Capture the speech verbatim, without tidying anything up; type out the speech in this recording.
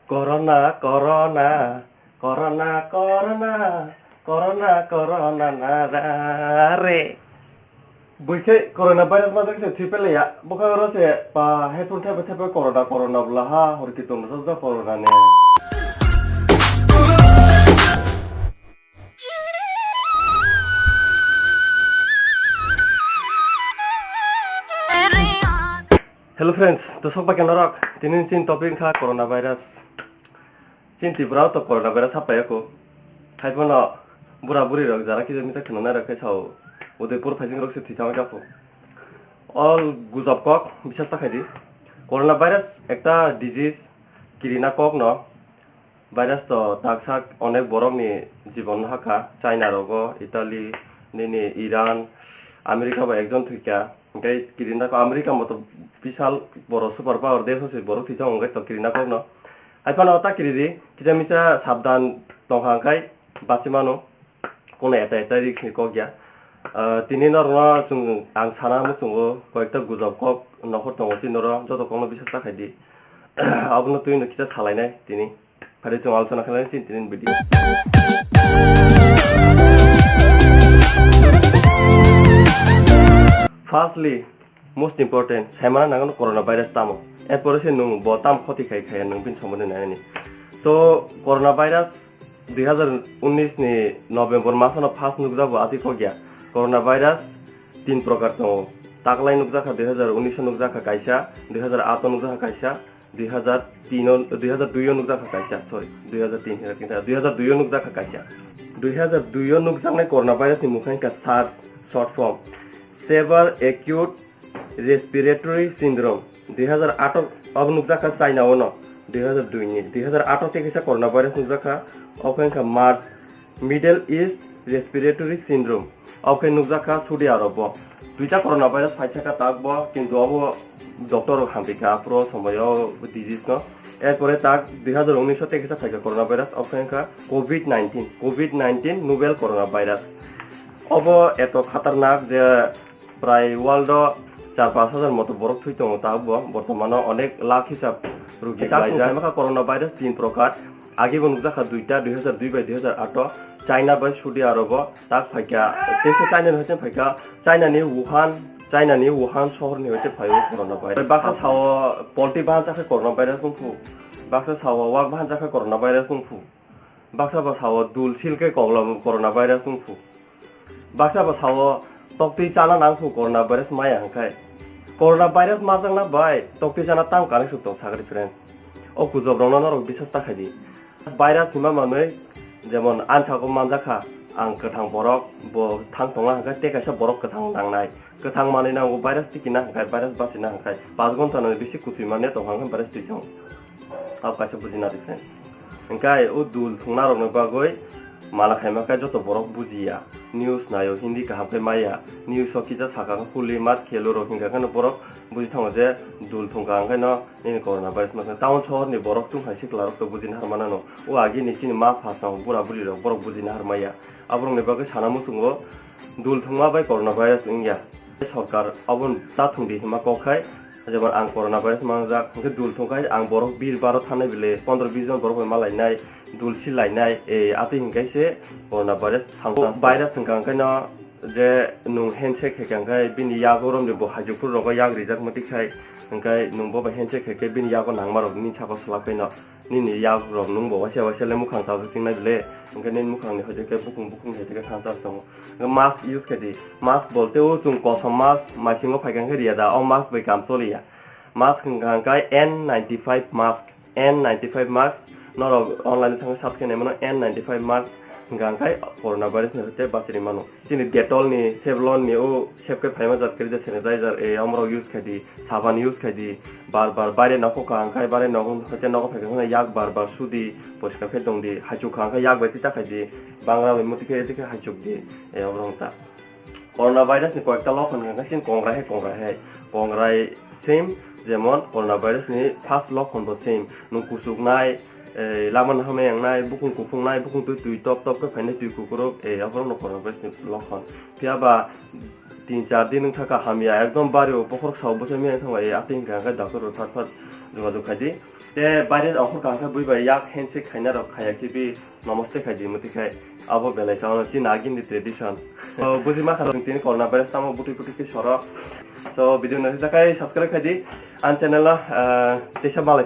Corona, corona, corona, corona, corona, corona na ra re. Buikhe corona virus ma jagse thwi pele ya. Bokha oro se pa headphone thepe thepe corona, corona bwla ha, hor ki tong sa corona ne. Hello friends, to sok bai norok. Tini chin topic kha corona virus. Chin Tripura to corona virus hapai ko. Hai bono bura buri rok jara kisa misa khna nai rok khe sao. Udaipur phaising rok se thwi thang japo. All gujab kok bisas ta khaidi. Corona virus ekta disease kirina kok no. Virus to taksa onek borokni jibon hakha, China rogo, Italy, nini Iran, America bo ekjon thwikha. Hwnkhe kirina kok America moto bisal boro super power desh se borok thwikha hwnkhe to kirina kokno. Hai phano ta kiridi, kisa misa sabdan tongkha hwnkhe bachimano. Kono eta eta risk ni kok ya. Ah, tini norokno chwng ang sana muchungo koyekta gujab kok nokhor tongo chini oro joto kokno bisas ta khaidi. Abono twi no kisa salainai tini. Phari chwng alosona khlainai chini tini video. Firstly, most important, saimana nango corona virus tamo. Erpore se nwng bo tam khoti khai khaya nwng bini somboni nainani. So, corona virus dui hazar unis ni November masano first nukjago ati kokya. Corona virus tin prokar tongo. Taklai nukjakha dui hazar unis o nukjakha kaisa, dui hazar aat o nukjakha kaisa, dui hazar tin o, dui hazar dui o nukjakha kaisa, sorry, dui hazar tin hwnwi khe dui hazar dui o nukjakha kaisa. Dui hazar dui o nukjaknai corona virus ni mukha wngkha SARS, short form, Severe Acute Respiratory Syndrome, dui hazar aat o abo nukjakha China o no, dui hazar dui ni, dui hazar aat o tei kisa corona virus nukjakha, abo wngkha MERS, Middle East Respiratory Syndrome, abo khe nukjakha Saudi Arab o. Duita corona virus phaisakha tak bo, kintu abo doctor rok hamrikha aphuru o somoyo disease no. Erpore tak dui hazar unis o tei kisa phaikha corona virus, abo khe wngkha COVID nineteen, COVID nineteen novel corona virus. Obo eto khatarnak je prai world o char panch hajar moto borok thwi tongo, tabukbo bortomano onek lakh hisab rugi kisa klaijak. Kisa kha corona virus tin prokar, agibo nukjakha duita, dui hazar dui bai dui hazar aat o, China bai Saudi Arab o tak phaikha, teisa China ni hoite phaikha, China ni Wuhan, China ni Wuhan sohor ni hoite phaio corona virus. Baksa sao poultry bahan chakhe corona virus wngphu, baksa sao wak bahan chakhe corona virus wngphu, baksa ba sao dul silke koklam corona virus wngphu. Baksa ba sao toktwi chana nangkhu corona virus maya hwnkhe. Corona virus majakna bai toktwi chana tamo connection tong sakri friends. O gujobrokno norok bisas ta khaidi. Virus hima manwi jemon ansago manjakha ang kwthang borok bo thang tonga hwnkhe tei kaisa borok kwthang nangnai. Kwthang manwi nango virus tikina hwnkhe virus bachina hwnkhe paanch ghonta ni bisi kwthwi manya tongkha hwnkhe virus twi tongo. Abo kaisa bujina di friends. Hwnkhe o dul thwngna rokni bagwi mala khaima khe joto borok bujiya. News naio, Hindi kaham khe maya. News o kisa saka khe huli mat khelo rok hinkha kheno borok buji thango je dul thwngkha hwnkhe no nini corona virus ma khe. Town sohor ni borok chwng hai sikla rok to bujina har manano. O agi ni chini ma pha song bura buri rok borok bujina har maya. Aborok ni bagwi sana muchungo dul thwngma bai corona virus wngya. Sorkar abo ta thwngdi hima kok khai, jemon ang corona virus mangjak, hwnkhe dul thwngkhai ang borok bir baro thanai bile pondro bis jon borok bai malainai, dul silainai, e, atwi hwnkhe se corona virus thango. Virus hwnkha hwnkhe no je nwng handshake khaikha hwnkhe bini yago romdi bo haijuphuru rogo yak rijak mwtwi khai, hwnkhe nwng bo bai handshake khaikhe bini yago nangma rok nini saka swlak khai no. Nini yak rok nwng bo waisa waisa le mukhang chajak tingnai bile, hwnkhe nini mukhang ni hoite khe bukhung bukhung ni hoite khe thansa tongo. Mask use khe di, mask bolte o chwng kosom mask maisingo phaikha khe riya da, o mask bai kam choliya. Mask hwnkha hwnkhe N ninety-five mask, N ninety-five mask, norok online o thangwi search khe naimano N ninety-five mask hwnkha hwnkhe corona virus ni hoite bachiri mano. Chini Dettol ni, Savlon ni o sep khe phaima jat kwrwi je sanitizer, e, omorok use khai di, saban use khai di, bar bar baire nokhok kaham khai, baire nokhok hoite nokhok phaikha hwnwi yak bar bar su di, poriskar khe tong di, haichuk kaham khai yak bai twi ta khai di, bangra bai muti khe twi khe haichuk di, e, oborok wng ta. Corona virus ni koyekta lokhon hwnkha khe chini kongrai hai, kongrai hai, kongrai same, jemon corona virus ni first lokhon bo same, nwng kuchuknai, e, lama no hamya wngnai, bukhung kuphungnai, bukhung twi twi top top khe phainai twi kukuruk, e, aborok no corona virus ni lokhon. Phiya ba tin char din wngkha kha hamya, ekdom bari o bokhorok sao bwsai maya wngkha, e, atwi hwnkha khe doctor rok thar thar jogajog khai di. Te baire ongkhor kaham khe bui bai yak handshake khaina rok khaya khibi namaste khai di muti khai abo belai chao no chini agini tradition. To buji ma kha tini corona virus tamo buti buti khe soro. So video no jakai subscribe khai di an channel no, ah, teisa malai